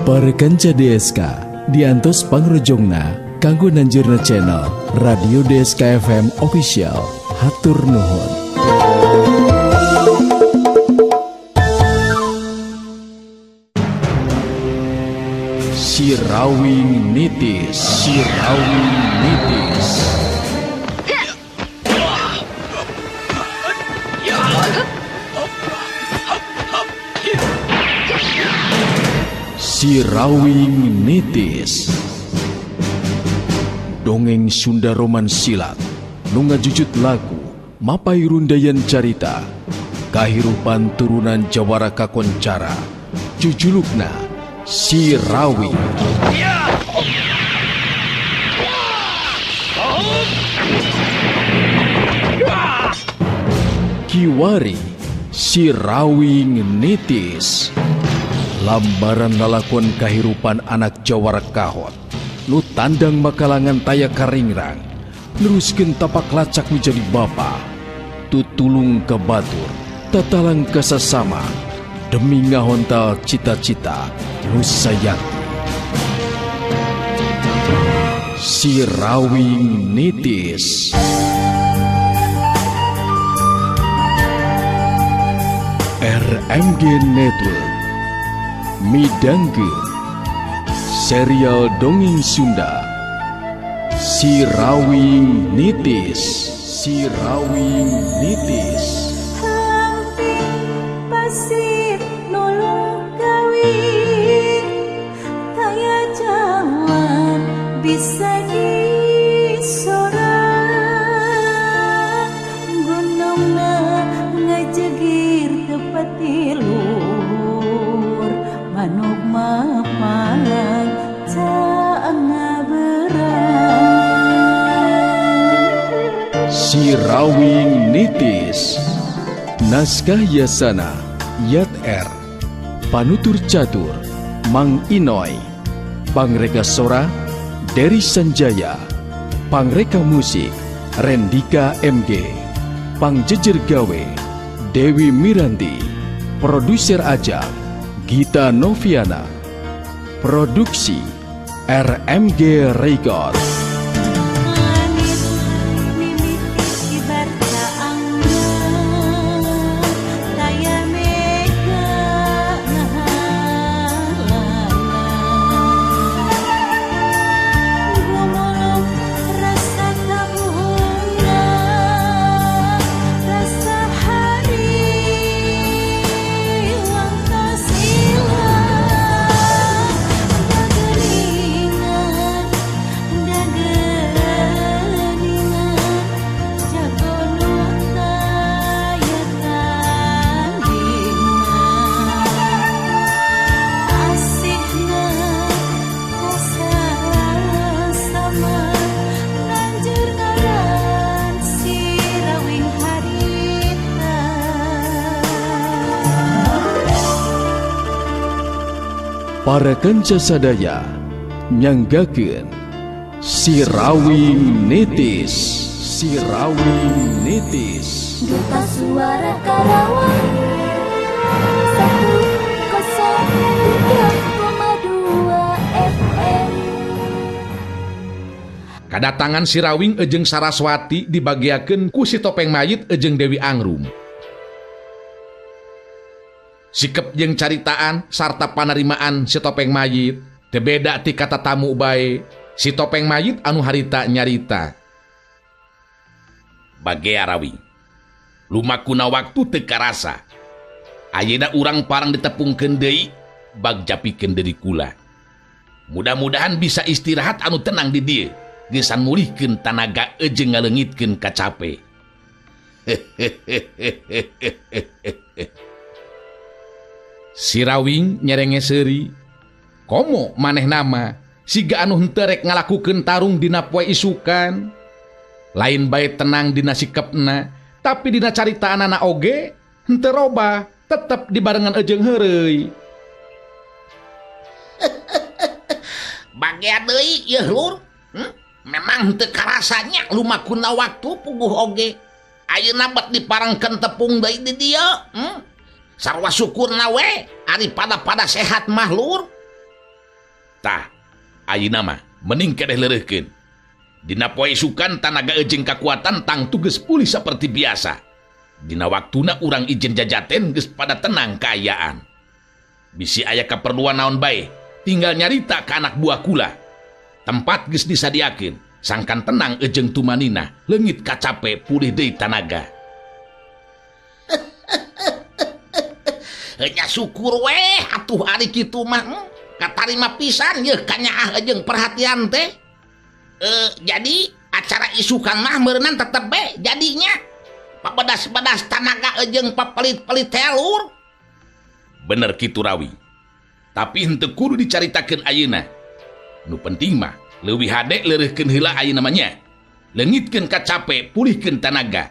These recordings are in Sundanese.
Para kanca DSK diantos pangrojongna kanggo nanjurna channel Radio DSK FM Official. Hatur nuhun. Sirawing Nitis, Sirawing Nitis. Sirawing Nitis. Dongeng Sunda Roman Silat nu ngajujut lagu mapay rundayan carita kahirupan turunan jawara kakoncara jujulukna Sirawing. Kiwari Sirawing Nitis. Lambaran lalakon kahirupan anak jawara kahot nu tandang makalangan taya karingrang neruskeun tapak lacak menjadi bapa tutulung ka batur tatalang ka sasama demi ngahontal cita-cita nu sayakti. Sirawing Nitis. RMG Network midangkeun serial dongeng Sunda Sirawing Nitis. Sirawing Nitis. Hampir pasir nulung kawin taya jalan bisa disorang gunungna ngajegir tepat tiluhur manuk mapalang Sirawing Nitis. Naskah Yasana Yat R. Panutur Catur Mang Inoy. Pangreka Sora Dery Sanjaya. Pangreka Musik Rendika MG. Pangjejer Gawe Dewi Miranti. Produser Ajang Gita Noviana. Produksi RMG Record. Para kanca sadaya nyanggakeun Sirawing Nitis. Sirawing Nitis. Duta Suara Karawang 103,2 FM. Kadatangan Sirawing ejeng Saraswati dibagiakeun ku si topeng mayit ejeng Dewi Angrum. Sikep jeung caritaan sarta panerimaan si topeng mayit teu beda ti kata tamu bae. Si topeng mayit anu harita nyarita. Bagea Rawing lumakuna waktu teu karasa. Ayeuna urang parang ditepungkeun deui bag japikeun deui kula. Mudah-mudahan bisa istirahat anu tenang di dieu geusan mulihkeun tanaga jeung ngaleungitkeun kacape. Sirawing nyerenge seuri komo maneh nama siga anu henteu rek ngalakukeun tarung dina poe isukan. Lain bae tenang dina sikepna tapi dina caritaanana oge henteu robah, tetep dibarengan ejeng heureuy. Bagea deui yeuh lur. Memang henteu karasanya lumakuna waktu puguh oge. Ayeuna bet diparengkeun tepung deui di dieu. Sarwa syukurna we ari pada-pada sehat mah lur. Tah, ayeuna mah mending keneh leureuhkeun. Dina poe isukan tanaga jeung kakuatan tangtu geus pulih saperti biasa. Dina waktuna urang ijen jajaten geus pada tenang kaayaan. Bisi aya kaperluan naon bae, tinggal nyarita ka anak buah kula. Tempat geus disadiakeun, sangkan tenang ejeng tumanina, leungit kacape pulih deui tanaga. Nya syukur weh atuh ari kitu mah, katarima pisan yeuh kanyaah jeung perhatian teh. Jadi acara isukan mah meureunnan tetep be jadinya. Pabedas-bedas tanaga jeung papelit-pelit telur. Bener kitu Rawi. Tapi henteu kudu dicaritakeun ayeuna. Nu penting mah leuwih hade leureuhkeun heula ayeuna mah nya. Leungitkeun kacape, pulihkeun tanaga.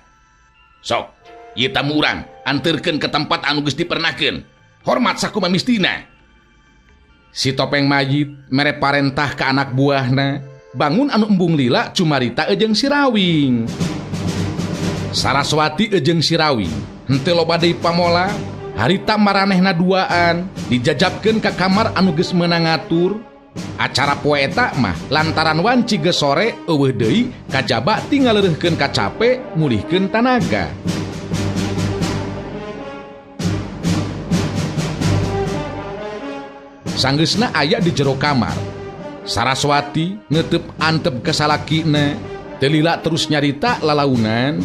Sok, ieu tamu urang anterkeun ke tempat anu geus dipernahkeun. Hormat sakumaha mistina. Si topeng mayit mere parentah ka anak buahna. Bangun anu embung lila cumarita jeung si Rawing. Saraswati jeung si Rawing henteu loba deui pamola, harita maranehna duaan dijajabkeun ka kamar anu geus meunang ngatur. Acara poe eta mah lantaran wanci geus sore eueuh deui kajaba tinggal leureuhkeun kacape mulihkeun tanaga. Sanggeusna aya di jero kamar. Saraswati ngetep antep ke salakina, teu lila terus nyarita lalaunan.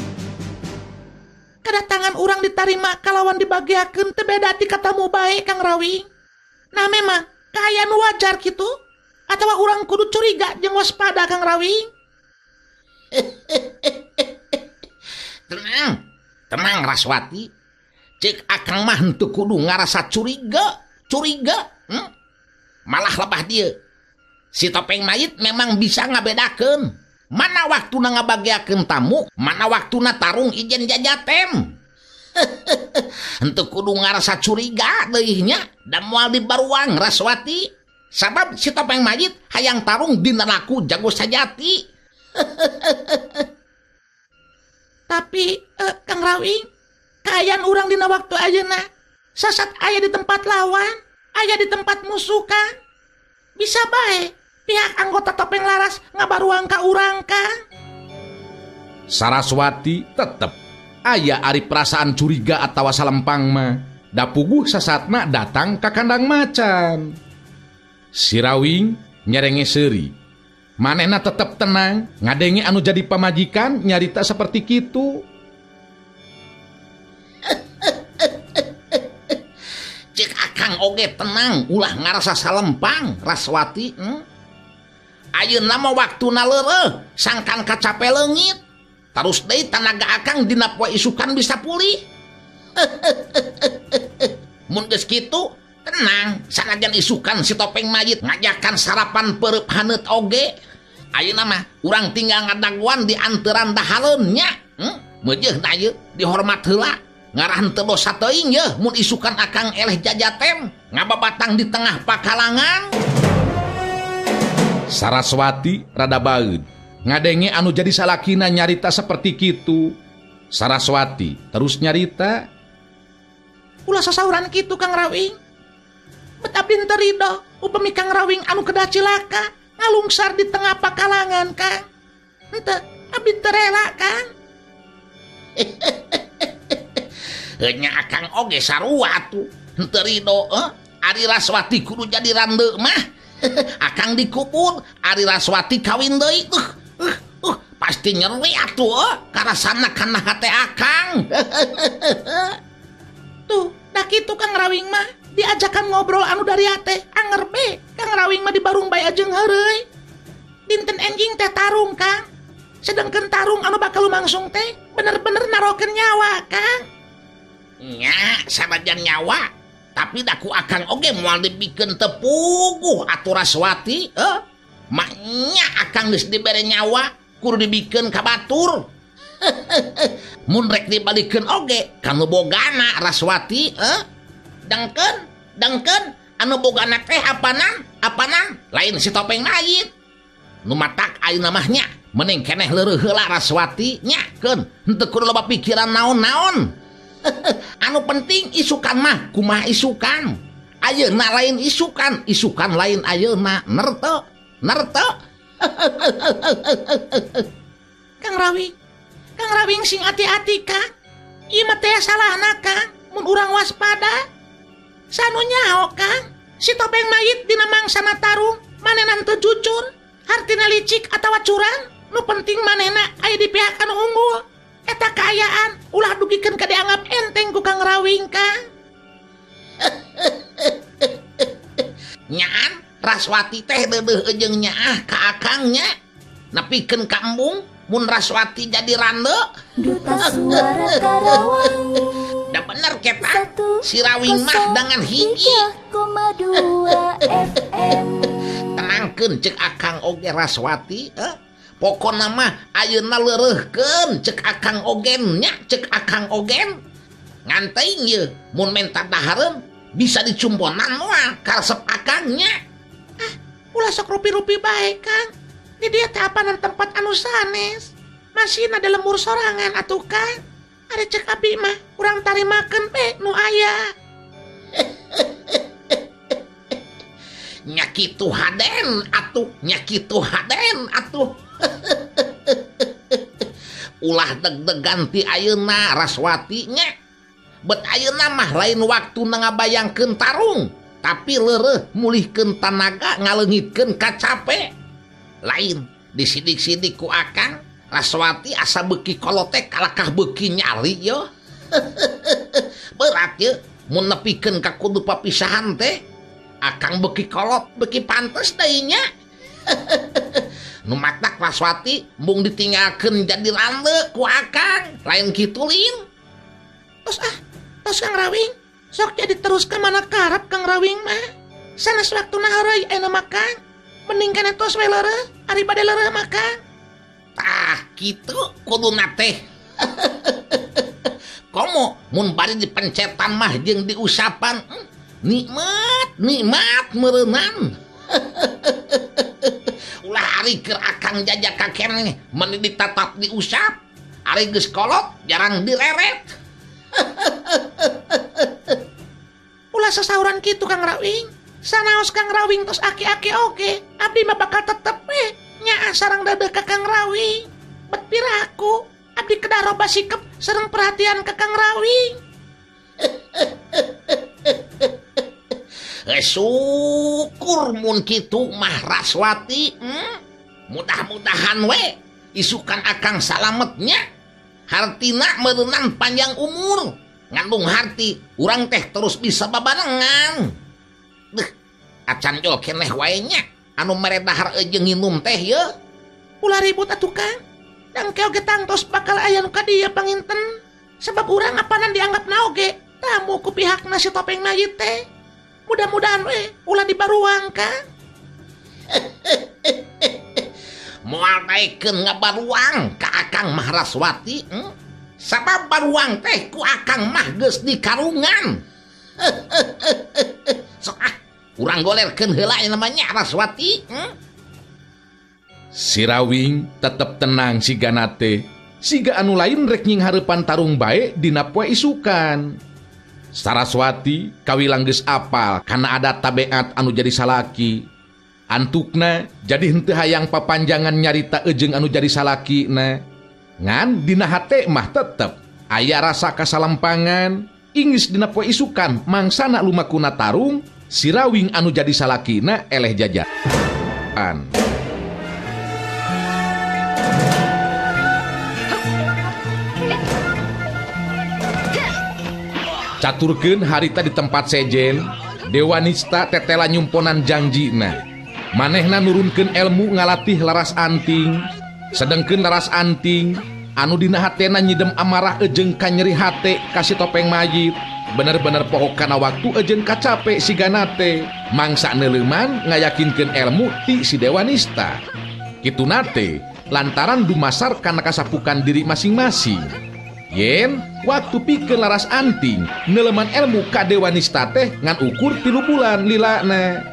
Kedatangan urang ditarima kalawan dibagiakeun teu beda ti katamu bae Kang Rawing. Nah memang kaayaan wajar kitu atawa urang kudu curiga jeung waspada Kang Rawing. Tenang, tenang Raswati. Cek akang mah henteu kudu ngarasa curiga, curiga. Malah lebah dia. Si topeng mayit memang bisa ngabedakeun mana waktuna ngabagiakeun tamu, mana waktuna tarung ijen jajaten. Henteu kudu ngarasa curiga deui nya, da moal dibaruang Raswati. Sabab si topeng mayit hayang tarung dina laku jago sajati. Tapi Kang Rawing, kaayaan urang dina waktu ayeuna sasat aya di tempat lawan, aya di tempat musuh Kang. Bisa bae pihak anggota topeng laras ngabaruang ka urang Kang. Saraswati tetep aya ari perasaan curiga atawa salempang mah. Da puguh sasatna datang ka kandang macan. Si Rawing nyerenge seuri. Manehna tetep tenang, ngadenge anu jadi pamajikan nyarita seperti kitu. Cek akang oge tenang, ulah ngarasa salempang Raswati. Ayeuna mah waktuna leureuh, sangkan kacape leungit. Tarus deui tanaga akang dina poe isukan bisa pulih. Mun geus kitu, tenang, sanajan isukan si topeng mayit ngajakan sarapan peureub haneut oge. Ayeuna mah urang tinggal ngadaguan di anteran dahareun nya. Meujeuh ieu dihormat heula. Ngarah henteu dosa teuing yeuh mun isukan akang eleh jajaten ngababatang di tengah pakalangan. Saraswati rada baeud ngadenge anu jadi salakina nyarita seperti kitu. Saraswati terus nyarita, ulah sasauran kitu Kang Rawing. Bet abdi teu rido upami Kang Rawing anu kedah cilaka ngalungsar di tengah pakalangan Kang. Henteu abdi teu rela Kang. Nya akang oge sarua atuh henteu rido ari Raswati kudu jadi rande mah. Akang dikubur, ari Raswati kawin deui. Pasti nyeri atuh karasana kana hate akang. Tuh, da kitu Kang Rawing mah diajakan ngobrol anu dari hate anger be. Kang Rawing mah dibarung bae jeung heureuy. Dinten enjing teh tarung Kang. Sedangkan tarung anu bakal lumangsung teh bener-bener narokeun nyawa Kang. Nya, sanajan nyawa, tapi daku akang oge moal dibikeun teu puguh atuh Raswati, Maknya akang geus dibere nyawa, kudu dibikeun ka batur. Mun rek dibalikeun oge ka nu bogana Raswati, Dengkeun, anu bogana teh apanan? Lain si topeng mayit. Nu matak ayeuna mah nya, mending keneh leureih heula Raswati nya, keun henteu kudu loba pikiran naon-naon. Anu penting isukan mah kumaha isukan. Ayeuna lain isukan, isukan lain ayeuna. Nerto, nerto. Kang Rawing, Kang Rawing sing hati-hati Kang. Ieu mah teh salahna Kang, mun urang waspada. Sanu nyaho Kang, si topeng mayit dina mangsana tarung, manehna teu jujur, hartina licik atawa curang, nu penting manehna aya di pihak anu unggul. Eta kaayaan ulah dugikeun ka dianggap enteng ku Kang Rawing Kang. Nyaan Raswati teh deudeuh jeung nyaah ka akangnya. Nepikeun ka embung mun Raswati jadi rande. Duta Suara Karawang. Da bener keta si Rawing mah dengan hiji 3,2 FM. Tenangkeun cek akang oge Raswati, Pokona mah ayeuna leureuhkeun cek akang ogen nya, cek akang ogen. Ngan teuing ye mun menta dahareun bisa dicumponan moal karesep akangnya. Ah, ulah sok rupi-rupi bae Kang. Di dieu teh apanan tempat anu sanes. Masih ada lembur sorangan atuh Kang. Ari cek abi mah urang tarimakeun be nu aya. Nya kitu haden atuh, nya kitu haden atuh. Ulah deg-degan ti ayeuna Raswati nya. Bet ayeuna mah lain waktu ngabayangkeun tarung, tapi leureuh mulihkeun tanaga ngaleungitkeun kacape. Lain disidik-sidik ku akang Raswati asa beuki kolotek kalakah beuki nyari yo. Berat ye mun nepikeun ka kudu papisahan teh. Akang beuki kolot beuki pantes deui nya. Nu matak Raswati mung ditinggalkeun jadi rande ku akang, lain kitu lin. Tos ah, tos Kang Rawing, sok jadi terus ka mana karep Kang Rawing mah. Sanes waktuna heureuy ayeuna mah Kang. Mending kana tos we leureuh, ari bade leureuh mah Kang. Tah kitu kuduna teh. Komo mun bari dipencetan mah jeung diusapan, nikmat, nikmat meureunan. Ulah ari keur akang jajak ka keneh meni ditatap diusap, ari geus kolot jarang direret. Ulah sasauran kitu Kang Rawing. Sanaos Kang Rawing tos aki-aki oge, abdi mah bakal tetep we nyaah sareng dadeh ka Kang Rawing. Bet piraku abdi kedah robah sikep sareng perhatian ka Kang Rawing. Syukur mun kitu mah Raswati, Mudah-mudahan we isukan akang salametnya. Hartina meureunan panjang umur, ngandung harti urang teh terus bisa babarengan. Deh, acan jol keneh wae nya anu mere dahar jeung nginum teh ye. Ulah ribut atuh Kang. Dang ke oge tangtos bakal aya nu ka dieu panginten. Sebab urang apanan dianggap naoge tamu ku pihakna si topeng mayit teh. Mudah-mudahan we ulah dibaruang Kang. Moal daekeun ngabaruang ka akang mah Raswati, Sabab baruang teh ku akang mah geus dikarungan. Sok ah, urang golerkeun heula namanya Raswati. Si Rawing tetep tenang siga nate, siga anu lain rek nyinghareupan tarung bae dina poe isukan. Saraswati kawilang geus apal kana adat tabeat anu jadi salaki. Antukna jadi henteu hayang papanjangan nyarita ejeung anu jadi salakina. Ngan dina hate mah tetep aya rasa kasalempangan. Inggis dina poe isukan mangsana lumakuna tarung, si Rawing anu jadi salakina eleh jajan. Caturkeun harita di tempat sejen, Dewanista tetela nyumponan jangjina. Manehna nurunkeun ilmu ngalatih laras anting. Sedengkeun laras anting anu dina hatena nyidem amarah ejeng kanyeri hate ka si topeng mayit. Bener-bener poho kana waktu ejeng kacape siganate. Mangsa neuleuman ngayakinkeun ilmu ti si Dewanista. Kitu nate lantaran dumasar kana kasapukan diri masing-masing. Yen waktu pikeun laras anting neuleman ilmu ka Dewanista teh ngan ukur 3 bulan lilana.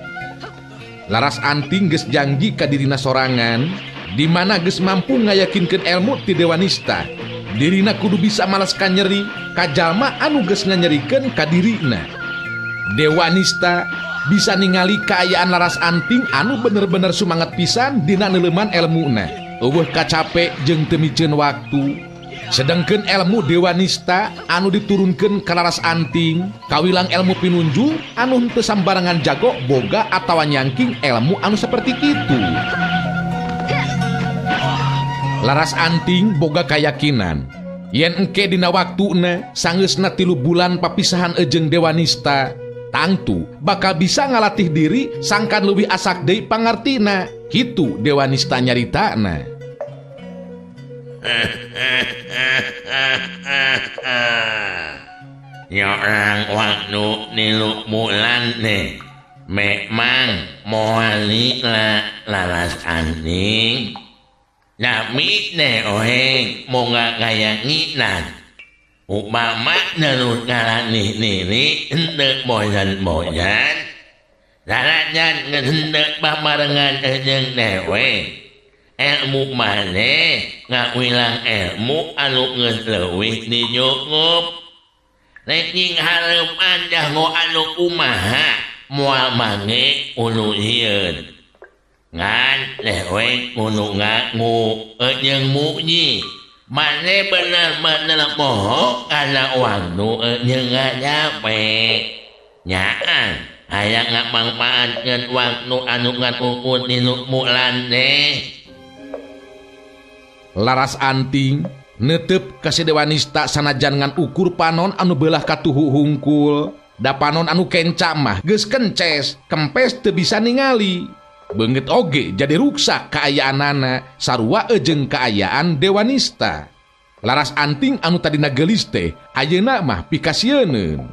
Laras anting geus janji ka dirina sorangan di mana geus mampu ngayakinkeun ilmu ti Dewanista. Dirina kudu bisa malas kanyeri ka jalma anu geus nganyerikeun ka dirina. Dewanista bisa ningali kaayaan Laras Anting anu bener-bener sumanget pisan dina neuleman elmuna. Eueuh kacape jeung teu miceun waktu. Sedengkeun elmu Dewanista anu diturunkeun ka Laras Anting kawilang elmu pinunjul anu henteu sambarangan jago boga atawa nyangking elmu anu seperti kitu. Laras Anting boga kayakinan yen engke dina waktuna sangeusna 3 bulan papisahan jeung Dewanista tangtu bakal bisa ngalatih diri sangkan leuwih asak deui pangartina. Kitu Dewanista nyaritana. Nyorang waktu nilu bulan nih memang moal lila Laras Anting. Nami teh oheng moga kayakinan upama nerus ngalatih diri henteu bosan-bosan sanajan geus henteu babarengan jeung dewe. Ilmu maneh ngawilang ilmu anu geus leuwih dinyukup. Rek nying hareupan jago anu kumaha moal mange kudu sieun. Ngan dewek kudu ngaku jeung muji. Maneh bener-bener poho kana waktu jeung ngacape. Nyaan hayang ngamangpaatkeun waktu anu ngatukur dinu bulan teh. Laras Anting netep ka si Dewanista sanajan ngan ukur panon anu beulah katuhu hungkul. Da panon anu kenca mah geus kences, kempes teu bisa ningali. Beungeut oge jadi ruksak kaayaanana sarua jeung kaayaan Dewanista. Laras Anting anu tadina geulis teh ayeuna mah pikasieuneun.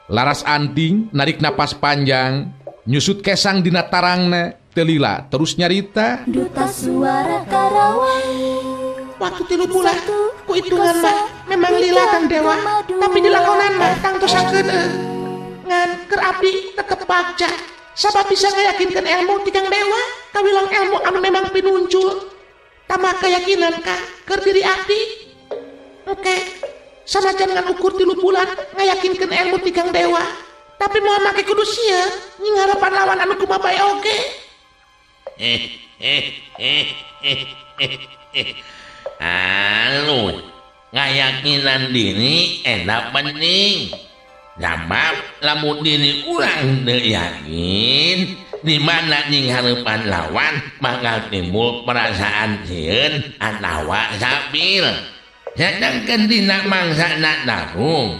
Laras Anting narik napas panjang, nyusut kesang dina tarangna, teu lila terus nyarita. Duta Suara Karawang. Waktu 3 bulan ku hitungan mah memang lila Kang Dewa, tapi dilakonan mah tangtosakeun ngan keur abdi tetep bagja sabab bisa ngayakinkeun ilmu ti Kang Dewa kawilang ilmu anu memang pinuncul tambah keyakinan ka keur diri abdi. Oke, sanajan ngan ukur 3 bulan ngayakinkeun ilmu ti Kang Dewa, tapi moal make kudu sieun nying harapan lawan anu kumaha bae oge. Alus ngayakinan diri eta penting. Sabab lamun diri urang teu yakin di mana nying hareupan lawan bakal timbul perasaan sieun atawa sapil. Sedangkeun dina mangsana tarung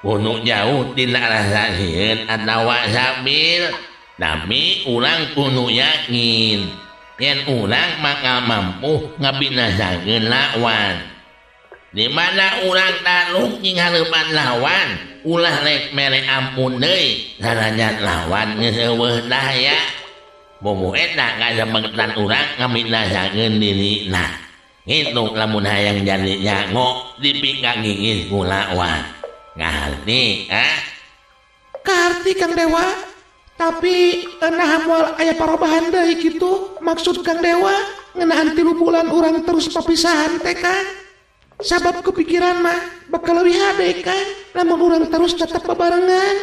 kudu jauh tina rasa sieun atawa sapil, tapi urang kudu yakin yen urang bakal mampu ngabinasakeun lawan. Di mana urang tarung nying hareupan lawan, ulah rek mere ampun deui sanajan lawan geus eueuh daya. Bobo eta kasamegetan urang ngabinasakeun dirina. Kitu lamun hayang jadi jago dipikagigis ku lawan. Ngarti, ha? Kaharti Kang Dewa. Tapi naha moal aya parobahan deui kitu maksud Kang Dewa ngeunaan 3 bulan urang terus papisahan teh Kang. Sabab kepikiran mah bakal leuwih hade Kang lamun urang terus tetep babarengan.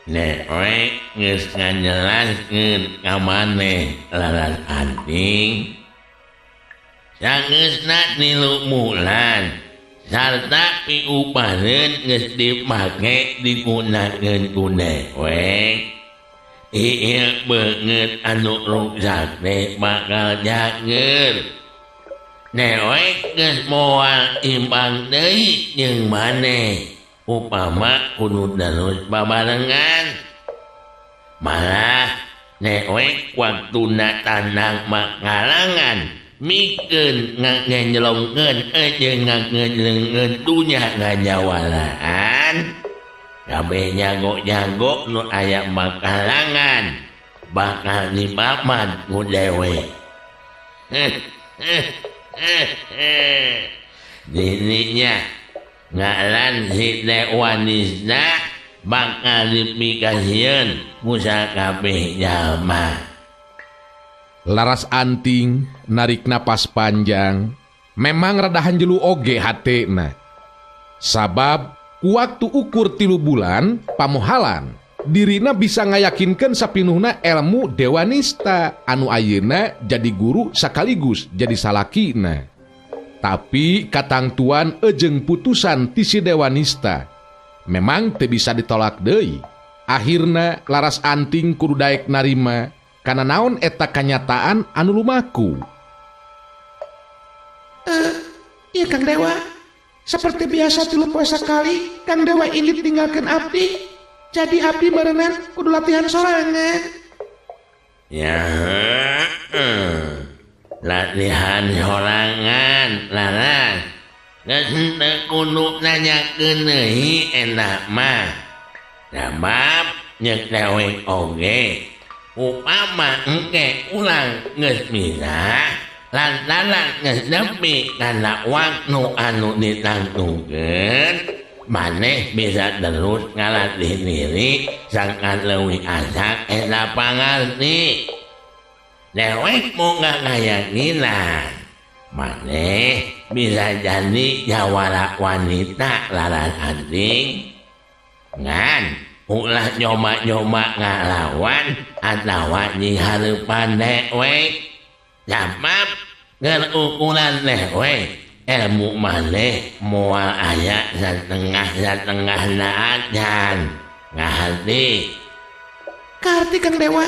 Dewek geus ngajelaskeun ka maneh Laras Anting. Sangeusna 3 bulan sarta piupareun geus dipake digunakeun ku dewek. Ieu beungeut anu ruksak teh bakal jager. Dewek geus moal imbang deui jeung maneh upama kudu terus babarengan. Malah dewek waktuna tandang makalangan mikeun ngagenjlongkeun jeung ngagenjleungeun dunya ngajawalaan. Kabeh jago-jago nu aya makalangan bakal dibabat ku dewek. Dirinya ngaran si Dewanista bakal dipikasieun ku sakabeh jalma. Laras Anting narik napas panjang, Memang rada hanjelu oge hatena. Sabab ku waktu ukur 3 bulan pamohalan dirina bisa ngayakinkeun sapinuhna ilmu Dewanista anu ayeuna jadi guru sekaligus jadi salakina. Tapi katangtuan ejeng putusan ti si Dewanista memang teu bisa ditolak deui. Akhirna Laras Anting kudu daek narima kana naon eta kanyataan anu lumaku. Iya Kang Dewa, seperti biasa 3 poe sakali Kang Dewa ini tinggalkan abdi. Jadi abdi barengan kudu latihan sorangan. Ya, latihan sorangan, Laras. Geus henteu kudu nanyakeun deui enak mah. Sabab nyeuk dewek oge. Upama engke ulang geus bisa, lantaran geus nepi kana waktu anu ditangtungkeun, maneh bisa terus ngalatih diri sangkan leuwih asak eta pangarti. Dewek moga kayakinan maneh bisa jadi jawara wanita Laras Anting. Ngan ulah nyoba-nyoba ngalawan atawa nyinghareupan dewek. Sabab keur ukuran dewek ilmu maneh moal aya satengah-satengahna acan. Ngaharti? Kaharti Kang Dewa.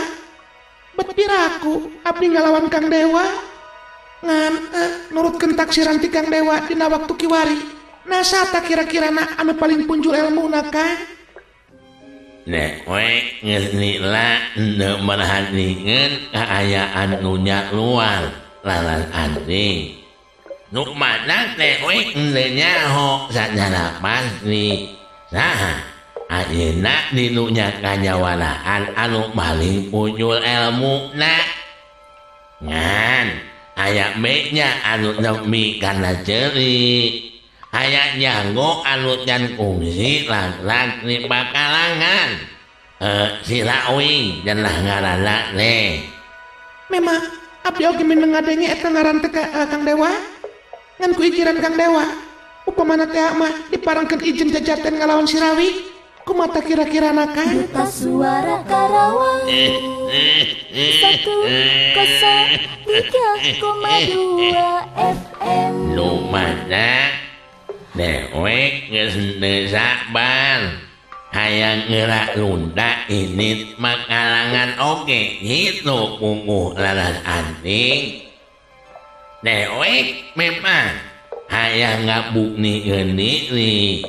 Bet piraku abdi ngalawan Kang Dewa. Ngan nurutkeun taksiran ti Kang Dewa dina waktu kiwari. Nasa tak kira-kirana anu paling punjul ilmuna Kang? Dewek geus lila henteu merhatikeun kaayaan dunya luar Laras Anting. Nu matak dewek henteu nyaho sacara pasti saha ayeuna di dunya kanyawaraan anu paling punjul elmuna. Ngan aya menya anu nepi kana ceuri, aya jago anu can kungsi langlang di pakalangan. Si Rawing cenah ngaranna teh. Memang abdi oge mineng ngadenge eta ngaran teh Kang Dewa. Ngan ku ikiran Kang Dewa, upamana teh mah diparengkeun izin jajaten ngalawan si Rawi, kumaha kira-kirana Kang? Duta Suara Karawang 103,2 FM. Nu mana dewek geus teu sabar hayang geura lunda ini makalangan oge kitu pungkuh Laras Anting. Dewek memang hayang ngabuknikeun diri.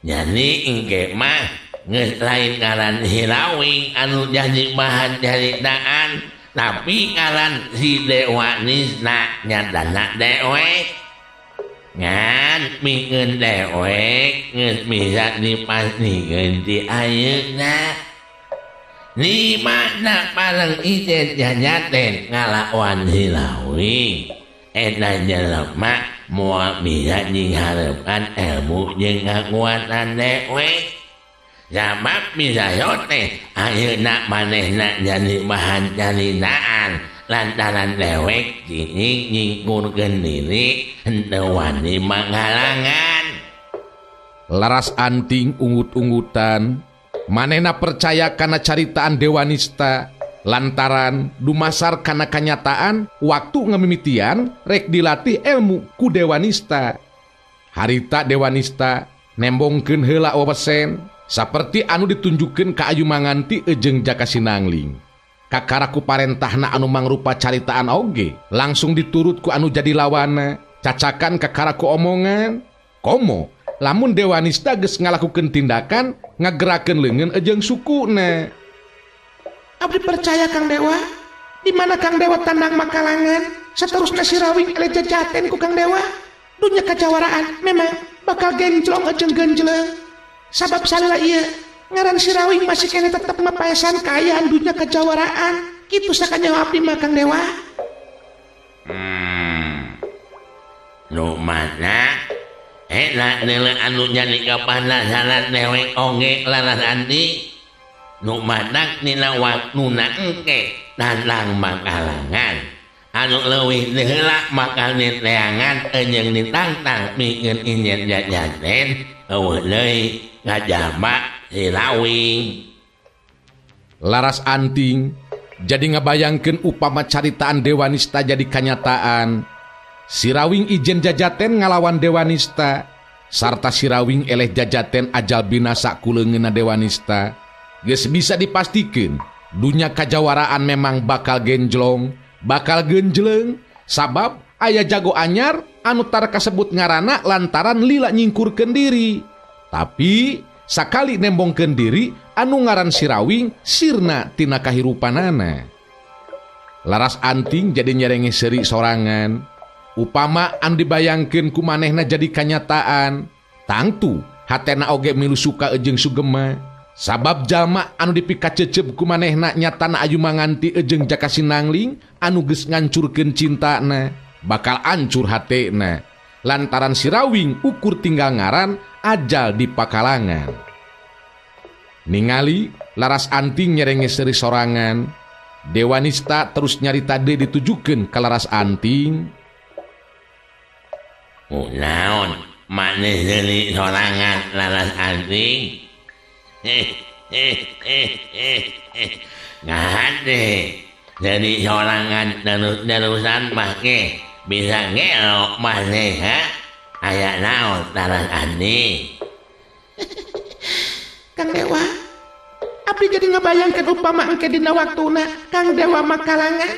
Jadi engke mah geus lain ngaran si Rawing anu jadi bahan caritaan, tapi ngaran si Dewanista nyatana dewek. Ngan mikeun dewek geus bisa dipastikeun ti ayeuna. Di mana pareng ijen jajaten ngalawan si Rawing. Eta jelema moal bisa nyinghareupan ilmu jeung kakuatan dewek. Sabab bisa teh ayeuna manehna jadi bahan caritaan lantaran dewek cicing nyingkurkeun diri henteu wani manghalangan. Laras Anting ungut-ungutan manehna percaya kana caritaan Dewanista lantaran dumasar kana kanyataan waktu ngamimitian rek dilatih ilmu ku Dewanista. Harita Dewanista nembongkeun heula wewesen saperti anu ditunjukkeun ka Ayu Manganti ejeng Jaka Sinangling. Kakara ku parentahna anu mangrupa caritaan oge langsung diturut ku anu jadi lawana, cacakan kakara ku omongan. Komo lamun Dewanista geus ngalakukeun tindakan ngagerakeun leungeun ejeng sukuna. Abdi percaya Kang Dewa, di mana Kang Dewa tandang makalangan seterusna si Rawing ele jajaten ku Kang Dewa. Dunya kajawaraan memang bakal genjlong ejeng genjleng. Sabab salila ieu ngaran si Rawing masih kene tetep mapaesan kaayaan dunya kajawaraan. Kitu sakanyaho abdi mah Kang Dewa. Nu mana eta deuleu anu jadi kapanasaran dewek oge Laras Anting. Nu matak dina waktuna engke tandang makalangan Anu leuwih heula bakal niteangan jeung ditangtang pikeun injen jajaten eueuh deui ngajaba si Rawing. Laras Anting jadi ngabayangkeun upama caritaan Dewanista jadi kanyataan. Si Rawing ijen jajaten ngalawan Dewanista sarta si Rawing eleh jajaten ajal binasa ku leungeunna Dewanista. Geus bisa dipastikeun dunya kajawaraan memang bakal genjlong, bakal genjleng sabab aya jago anyar anu tara kasebut ngaranna lantaran lila nyingkurkeun diri. Tapi sakali nembongkeun diri anu ngaran si Rawing sirna tina kahirupanana. Laras Anting jadi nyerenge seuri sorangan. Upama anu dibayangkeun ku manehna jadi kanyataan, tangtu hatena oge milu suka jeung sugema. Sabab jalma anu dipikacecep ku manehna nyatana Ayu Manganti jeung Jaka Sinangling anu geus ngancurkeun cintana, bakal ancur hatena lantaran si Rawing ukur tinggal ngaran ajal di pakalangan. Ningali Laras Anting nyerenge seuri sorangan, Dewanista terus nyarita deui ditujukeun ka Laras Anting. Naon maneh seuri sorangan Laras Anting? Ngahade jadi sorangan terus-terusan make bisa ngelok maneh ha? Aya naon Laras Anting? Kang Dewa, abdi jadi ngabayangkeun upama engke dina waktuna Kang Dewa makalangan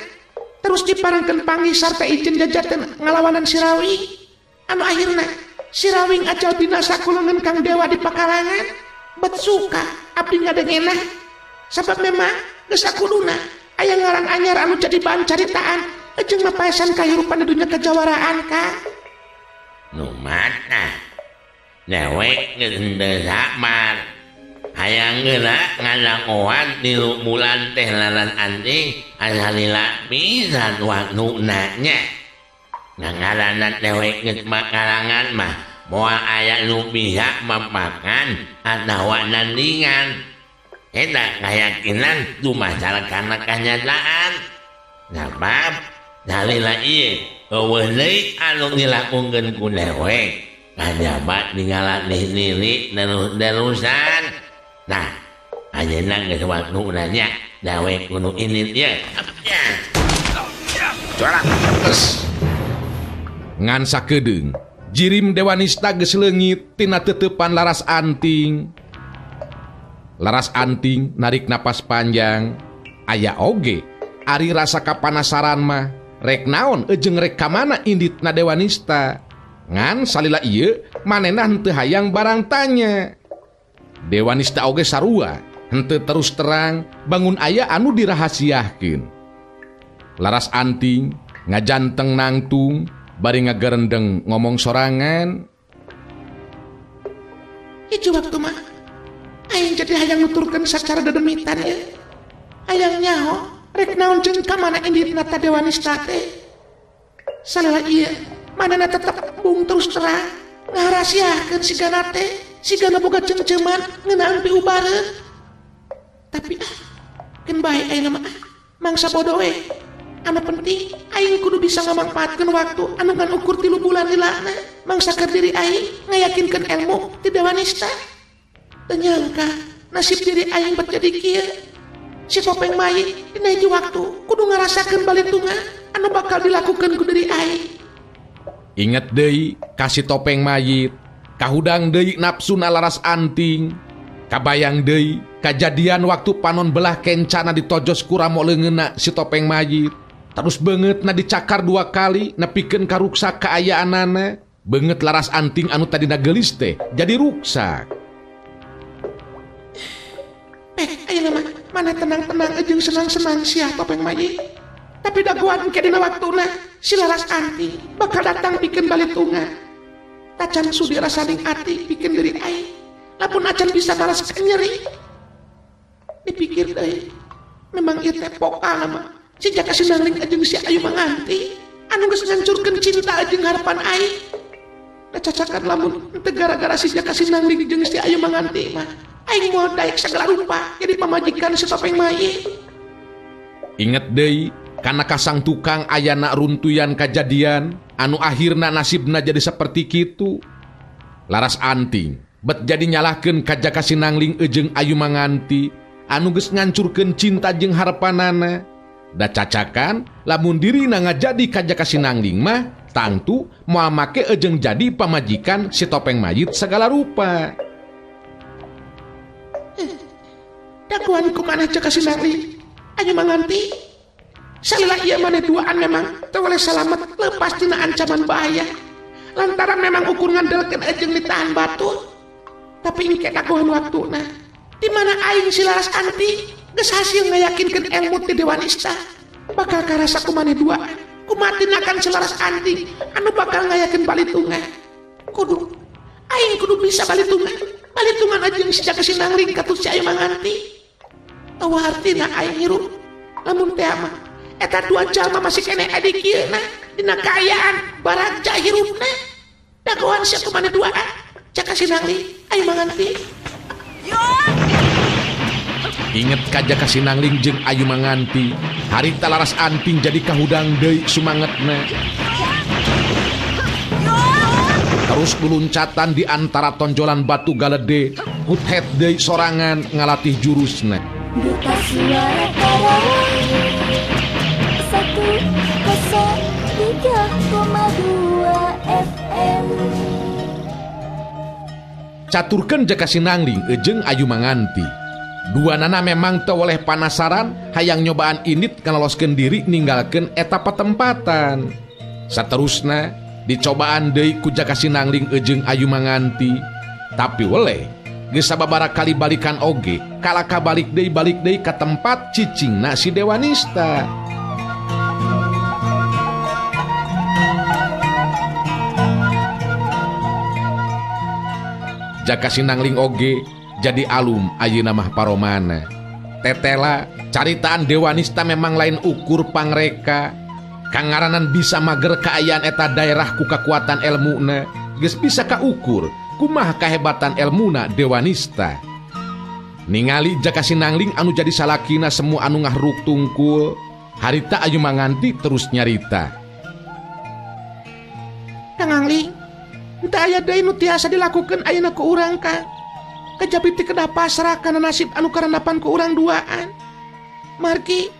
terus diparengkeun panggih sarta ijen jajaten ngalawanan si Rawing. Anu akhirna si Rawing ajal binasa ku leungeun Kang Dewa di pakalangan. Bet suka abdi ngadengena sabab memang geus sakuduna aya ngaran anyar anu jadi bahan caritaan jeung mapaesan kahirupan di dunya kejawaraan Kang. Nu mana dewek geus henteu sabar hayang geura ngadangoan 3 bulan teh Laras Anting asa lila pisan waktuna nya. Ngaranna dewek geus makalangan mah moal aya nu bisa mapakan atawa nandingan. Eta kayakinan dumasar kana kanyataan. Sabab salila ieu eueuh deui anu dilakukeun ku dewek kajaba dingalatih diri terus-terusan. Nah, ayeuna geus waktuna nya dewek kudu indit ieu. Ngan sakedeung jirim Dewanista geus leungit tina teteupan Laras Anting. Laras Anting narik napas panjang. Aya oge ari rasa kapanasaran mah rek naon jeung rek ka mana inditna Dewanista. Ngan salila ieu manehna henteu hayang barang tanya. Dewanista oge sarua henteu terus terang bangun aya anu dirahasiahkeun. Laras Anting ngajanteng nangtung bari ngagerendeng ngomong sorangan. Hiji waktu mah aing jadi hayang nuturkeun sacara dedemitan ya. Hayang nyaho rek naon jeung ka mana inditna ta Dewanista teh. Salila ieu manehna tetep bung terus terang ngarahasiakeun sigana teh, sigana boga cengceman ngeunaan piubareun. Tapi keun bae ayeuna mah mangsa bodoh we. Anu penting aing kudu bisa ngamangpaatkeun waktu anu ngan ukur 3 bulan lilana mangsa keur diri aing ngayakinkeun ilmu ti Dewanista. Teu nyangka nasib diri aing bet jadi kieu. Si topeng mayit dina hiji waktu kudu ngarasakeun balitungan anu bakal dilakukeun ku diri aing. Inget deui ka si topeng mayit, kahudang deui nafsuna Laras Anting, kabayang deui kajadian waktu panon belah kencana ditojos ku ramo leungeunna si topeng mayit. Terus beungeutna dicakar 2 kali nepikeun ka ruksak kaayaanana. Beungeut Laras Anting anu tadina geulis teh jadi ruksak. Ayeuna mah mana tenang-tenang jeung senang-senang sia topeng mayit. Tapi dagoan engke dina waktuna si Laras Anting bakal datang pikeun balitungan. Tacan sudi rasaning ati pikeun diri aing. Lamun acan bisa balas nyeri. Dipikir deui, memang ieu teh pokal mah. Si Jaka Sinangling jeung si Ayu Manganti anu geus ngancurkeun cinta jeung harapan aing. Da cacakan lamun teu gara-gara si Jaka Sinangling jeung si Ayu Manganti mah aing moal daek sagala rupa jadi pamajikan si topeng mayit. Inget deui Karena kasang tukang ayana runtuyan kajadian anu akhirna nasibna jadi seperti kitu. Laras Anting bet jadi nyalahkeun ka Jaka Sinangling jeung Ayu Manganti anu geus ngancurkeun cinta jeung harapanana. Da cacakan lamun dirina ngajadi ka Jaka Sinangling mah tangtu moal make jeung jadi pamajikan si topeng mayit segala rupa. Dagoan kumanah Jaka Sinangling Ayu Manganti? Salila ieu maneh duaan memang teu boleh salamet lepas tina ancaman bahaya. Lantaran memang ukur ngandelkeun ejeng ditahan batu. Tapi engke dagoan waktuna di mana aing si Laras Anti geus hasil ngayakinkeun ilmu ti Dewanista bakal karasa ku maneh duaan. Kumatinakan si Laras Anti anu bakal ngayakeun balitungan. Kudu aing kudu bisa balitungan. Balitungan ajeng si Jaka Sinangling katut si Ayu Manganti. Eueuh artina aing hirup lamun teh mah eta dua jalma masih keneh adi kieu na dina kaayaan baragja hirupna. Dagoan sia ku maneh duaan Jaka Sinangling Ayu Manganti. Inget ka Jaka Sinangling jeung Ayu Manganti, harita Laras Anting jadi kahudang deui sumangetna. Terus luluncatan di antara tonjolan batu galede, huthet deui sorangan ngalatih jurusna. Duta Suara Karawang 103,2 FM. Caturkeun Jaka Sinangling jeung Ayu Manganti. Dua nana memang teu oleh panasaran hayang nyobaan init ngaloloskeun diri ninggalkeun eta patempatan. Saterusna dicobaan deui ku Jaka Sinangling jeung Ayu Manganti, tapi weleh geus sababaraha kali balikan oge kalaka balik deui ka tempat cicingna si Dewanista. Jaka Sinangling oge jadi alum ayeuna mah paromana. Tetela caritaan Dewanista memang lain ukur pangreka. Kangaranan bisa mager kaayaan eta daerah ku kakuatan elmuna, geus bisa kaukur kumaha kahebatan elmuna Dewanista. Ningali Jaka Sinangling anu jadi salakina semua anu ngahruk tungkul, harita Ayu Manganti terus nyarita. Kang Angling, henteu aya deui nu tiasa dilakukeun ayeuna ku urang Kang. Kejabi ti kedah pasrah kana nasib anu karandapan ku urang duaan. Margi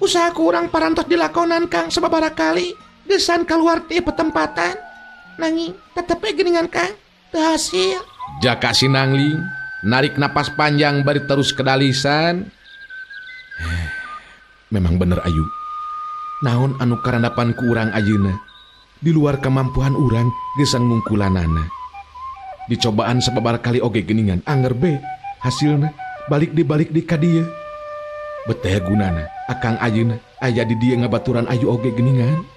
usaha ku urang parantos dilakonan Kang sababaraha kali gesan kaluar ti petempatan. Nanging tetep we geuningan Kang teu hasil. Jaka Sinangling narik napas panjang bari terus kedalisan. Memang bener Ayu. Naon anu karandapan ku urang ayeuna di luar kemampuan urang gesan ngungkulanana. Dicobaan sababaraha kali oge geuningan anger be hasilna balik di ka dieu. Beteh gunana akang ayeuna aya di dieu ngabaturan Ayu oge geuningan.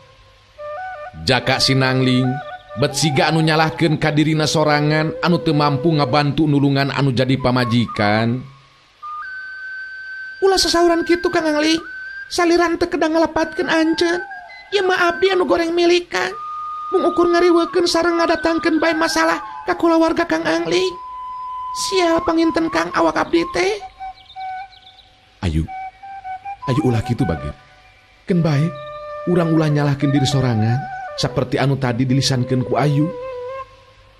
Jaka Sinangling bet siga anu nyalahkeun ka dirina sorangan anu teu mampu ngabantu nulungan anu jadi pamajikan. Ulah sasauran kitu Kang Angling, saliran teu kedah ngalepatkeun anjeun. Ieu mah abdi anu goreng milik Kang. Mung ukur ngariweukeun sareng ngadatangkeun bae masalah ka kulawarga Kang Angling. Sial panginten Kang awak abdi teh. Ayu, Ayu ulah kitu bageun. Keun bae urang ulah nyalahkeun diri sorangan saperti anu tadi dilisankeun ku Ayu.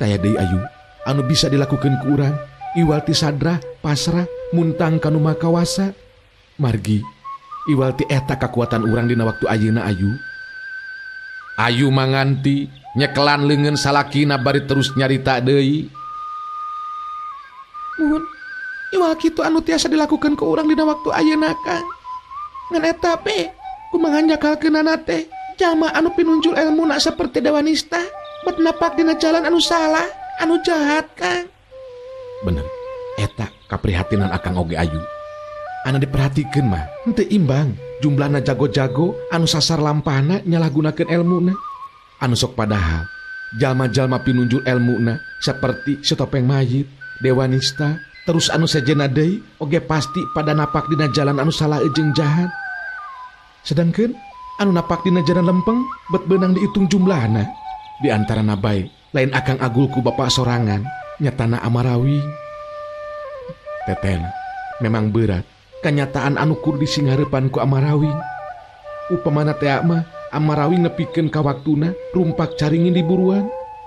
Taya deui Ayu, anu bisa dilakukeun ku urang iwal ti sadrah, pasrah, muntang kanu makawasa. Margi iwal ti eta kakuatan urang dina waktu ayeuna Ayu. Ayu Manganti nyekelan leungeun salakina bari terus nyarita deui. Muhun, iwal kitu anu tiasa dilakukeun ku urang dina waktu ayeuna Kang. Ngan eta be kumaha nyakalkeunana teh jalma anu pinunjul elmuna seperti Dewanista bet napak dina jalan anu salah, anu jahat Kang. Bener, eta kaprihatinan akang oge Ayu. Anu diperhatikeun mah henteu imbang jumlahna jago-jago anu sasar lampahna nyalahgunakeun elmuna. Anu sok padahal jalma-jalma pinunjul elmuna seperti si topeng mayit, Dewanista, terus anu sejenna deui oge pasti pada napak dina jalan anu salah jeung jahat. Sedangkeun anu napak dina jalan lempeng bet beunang diitung jumlahna. Di antarana bae lain akang agul ku bapak sorangan nyatana Amarawi. Tetena memang berat kenyataan anu kudu disinghareupan ku Amarawi. Upamana teh mah Amarawing nepikeun ka waktuna rumpak caringin di buruan.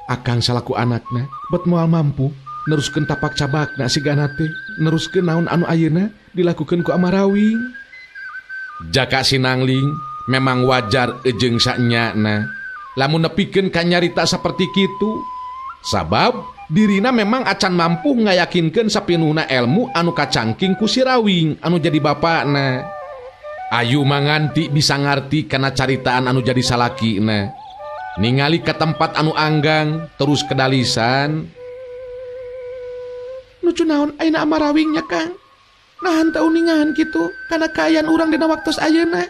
Akang salaku anakna bet moal mampu neruskeun tapak cabakna sigana teh neruskeun naon anu ayeuna dilakukeun ku Amarawing. Jaka Sinangling memang wajar jeung sanyana lamun nepikeun ka nyarita saperti kitu sabab dirina memang acan mampu ngayakinkeun sapinuhna elmu anu kacangking ku si Rawing anu jadi bapakna. Ayu Manganti bisa ngarti kana caritaan anu jadi salakina. Ningali ke tempat anu anggang terus kedalisan. Nucu naon ayeuna Amarawingnya Kang? Nahan teu uningan kitu kana kaayaan urang dina waktos ayeuna.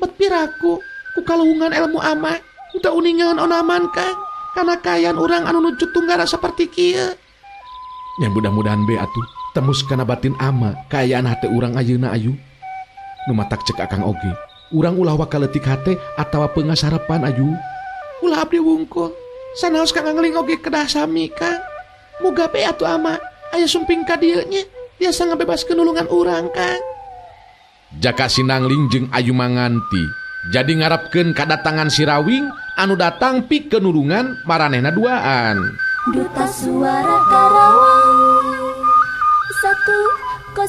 Bet piraku ku kaluhungan elmu ama teu uningan onaman Kang kana kaayaan urang anu nuju tunggara saperti kieu. Nya mudah-mudahan be atuh tembus kana batin ama kaayaan hate urang ayeuna ayu. Nu matak cek akang oge urang ulah wakaletik hate atawa pengasarapan ayu. Ulah abdi wungkul sanaos Kang Angling oge kedah sami Kang. Muga be atuh ama aya sumping ka dieu nya tiasa ngabebaskeun nulungan urang Kang. Jaka Sinangling jeung Ayu Manganti jadi ngarepkeun kadatangan si Rawing anu datang pikeun nulungan maranehna duaan. Duta Suara Karawang 103,2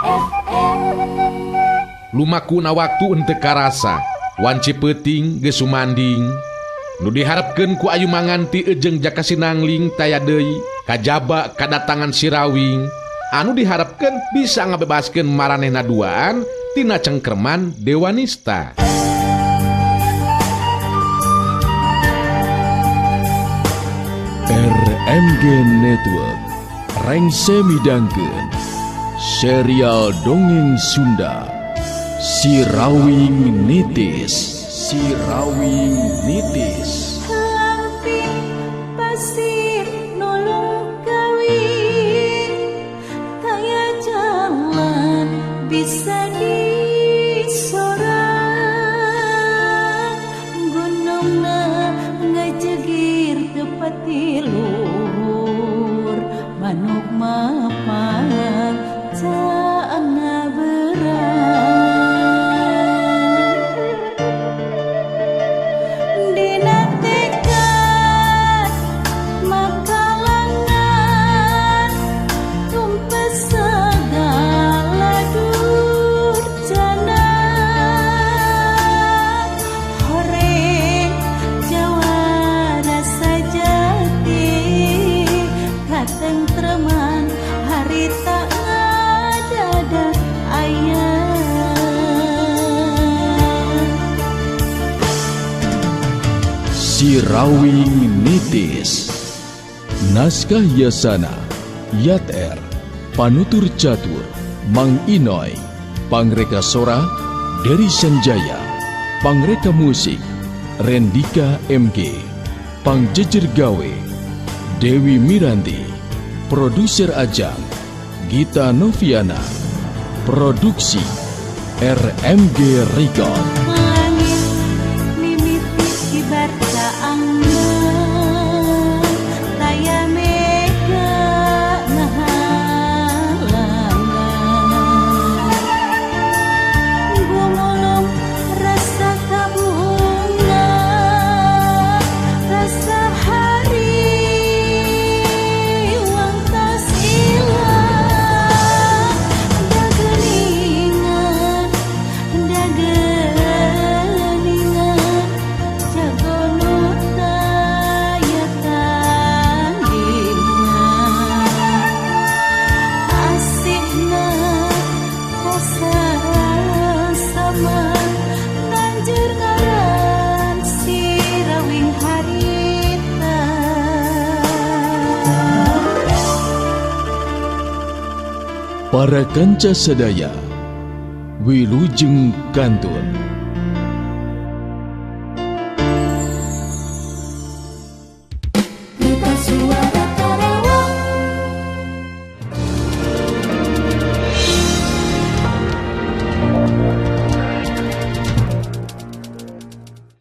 FM. Lumakuna waktu henteu karasa wanci peuting geus sumanding. Nu diharepkeun ku Ayu Manganti jeung Jaka Sinangling taya deui kajaba kadatangan si Rawing anu diharepkeun bisa ngabebaskeun maranehna duaan tina cengkerman Dewanista. RMG Network rengse midangkeun serial dongeng Sunda Si Rawing Nitis. Si Rawing Nitis. Lamping pasir nolong kawin taya jalan bisa disorang gunungna ngajegir tepati luhur manuk mapan caangna berang dina tekad makalangan tumpes segala durjana horeng jawara sajati katentreman harita ngadada aya. Si Rawing Nitis. Naskah Yasana, Yat R, Panutur Catur, Mang Inoy, Pangreka Sora, Dery Sanjaya, Pangreka Musik, Rendika MG, Pangjejer Gawe, Dewi Miranti, Produser Ajang, Gita Noviana, Produksi RMG Record. Langit mimiti kibar caangna taya mega ngahalangan gumulung rasa kabunga rasa hari wang tas ilang dageningan dageningan jago nu taya tandingan asihna sama nanjur ngaran si Rawing harita. Para kanca sadaya, wilujeng kantun.